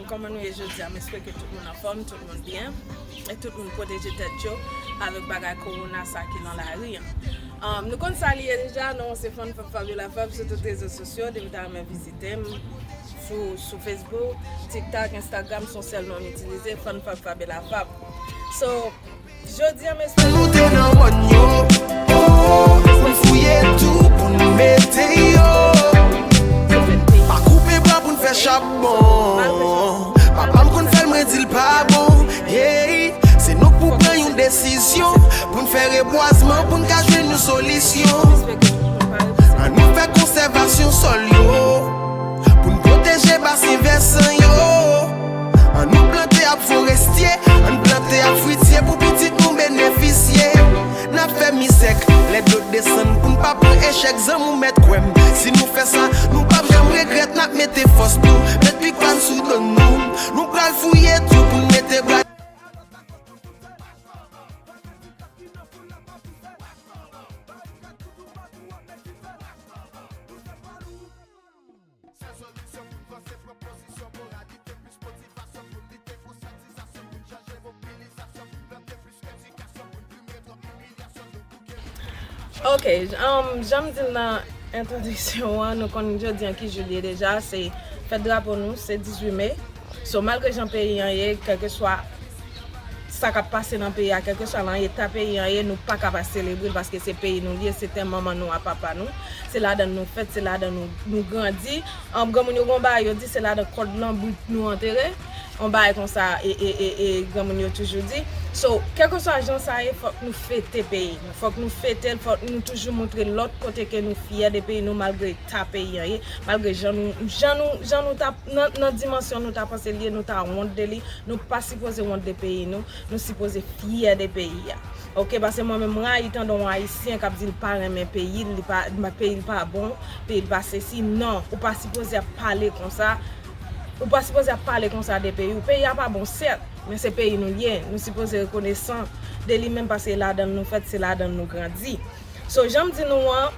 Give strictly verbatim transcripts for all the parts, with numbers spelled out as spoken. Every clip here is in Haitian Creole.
Kòman nou ye jodi a? M espere ke tout moun anfòm, tout moun byen, e tout moun pwoteje tèt yo avèk bagay kowona sa ki nan lari an. Um, nou konn sa li ye deja, non, se Fann Fab Fabiola Fab sou tout rezo sosyo, depi w ta renmen vizite m sou, sou Facebook, TikTok, Instagram, se yon sèl non m itilize, Fann Fab Fabiola Fab. So, jodi a, mesye, nou te nan mòn yo, oh, pou n fouye tou, pou n mete yo. Pa koupe bwa pou n fè chabon. Papa m konn fè l, mwen di l pa bon. Hey, se nou k pou pran yon desizyon, pou n fè rebwazman, pou n ka jwenn yon solisyon. Ann nou fè konsèvasyon sòl yo, pou n pwoteje basen vèsan yo. Ann nou plante ab forestye, ann plante ab fwitye pou pitit nou benefisye. N ap fè mi sèk, lè dlo desann, pou n pa pran echèk, zanmi w mèt kwè m. Si nou fè sa, nou p ap janm regrèt, n ap mete fòs nou, met big pan sou do nou. Nou pral fouye tou pou n mete bra. Ok, um, jan m di l nan entwodiksyon an, nou konn jodi an ki jou l ye deja, se fèt drapo nou, se dizuit me. So, malgre jan peyi an ye, kèlkeswa sa k ap pase nan peyi a, kèlkeswa nan eta peyi an ye, nou pa ka pa selebre l paske se peyi nou l ye, se tè manman nou a papa nou, se ladan l nou fèt, se ladan nou, nou grandi. An, granmoun yo gen yon bagay yo di, se ladan kòd lanbrit nou antere. Yon bagay konsa, e, e, e, e granmoun yo toujou di. So, kèlkeswa jan sa ye, fòk nou fete peyi nou. Fòk nou fete l, fòk nou toujou montre lòt kote ke nou fyè de peyi nou, malgre eta peyi an ye, malgre jan nou, jan nou, jan nou t ap, nan, nan dimansyon nou ta panse l ye, nou ta wont de li. Nou pa sipoze wont de peyi nou, nou sipoze fyè de peyi a. Ok, paske mwen menm, m rayi tande yon Ayisyen k ap di l pa renmen peyi l, li pa, peyi l pa bon, peyi l pa sesi. Non, ou pa sipoze ap pale konsa. Ou pa sipoze ap pale konsa de peyi w. Peyi a pa bon, sèt, men se peyi nou l ye. Nou sipoze rekonesan de li menm paske se ladan l nou fèt, se ladan l nou grandi. So, jan m di nou an,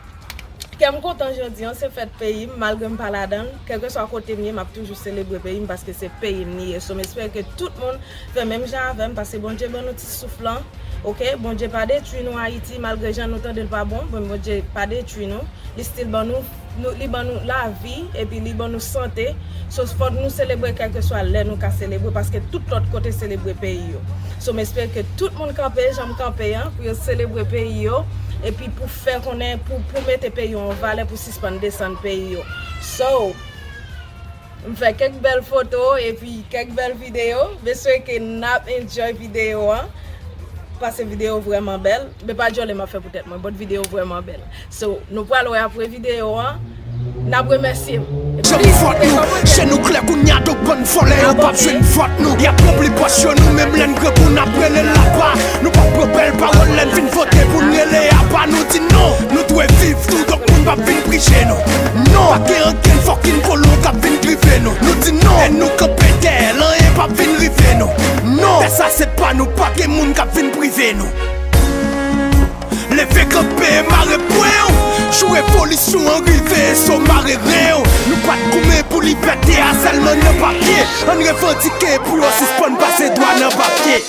kè m kontan jodi an, se fèt peyi m, malgre m pa ladan l. Kèlkeswa kote m ye, m ap toujou selebre peyi m paske se peyi m li ye. So, m espere ke tout moun fè menm jan avè m, paske Bondye ban nou ti souf lan. Ok, Bondye pa detwi nou Ayiti, malgre jan nou tande l pa bon, men Bondye pa detwi nou. Li still ban nou, nou, li ban nou lavi, epi li ban nou sante. So, fòk nou selebre kèlkeswa lè nou ka selebre, paske tout lòt kote selebre peyi yo. So, m espere ke tout moun kanpe, jan m kanpe an, pou yo selebre peyi yo, epi pou fè konnen, pou, pou mete peyi yo an valè, pou sispann desann peyi yo. So, m fè kèk bèl foto epi kèk bèl videyo. M espere ke n ap enjoy videyo an. Paske videyo vrèman bèl. Men pa djòle m ap fè pou tèt mwen, but videyo vrèman bèl. So, nou pral wè apre videyo an. N ap remèsye. Janm fòt nou, je nou klè kounye a, donk bann vòlè yo p ap jwenn vòt nou. Y ap ranpli pòch yo, nou menm lè n grangou n ap rele l apa. Nou p ap pran bèl pawòl lè n fin vote pou n rele apa. Nou di non, nou dwe viv tou, donk moun p ap vin prive nou. Non, pa gen ankenn fòkin kolon k ap vin drive nou. Nou di non, e nou kanpe dèyè l, anyen p ap vin rive nou. Non, tè sa se pa nou, pa gen moun k ap vin prive nou. Leve kanpe, mare pwen w. Jou revolisyon an rive, so mare ren w. Nou pa t goumen pou libète a sèlman nan papye. Ann revandike pou yo sispann pase dwa nan papye.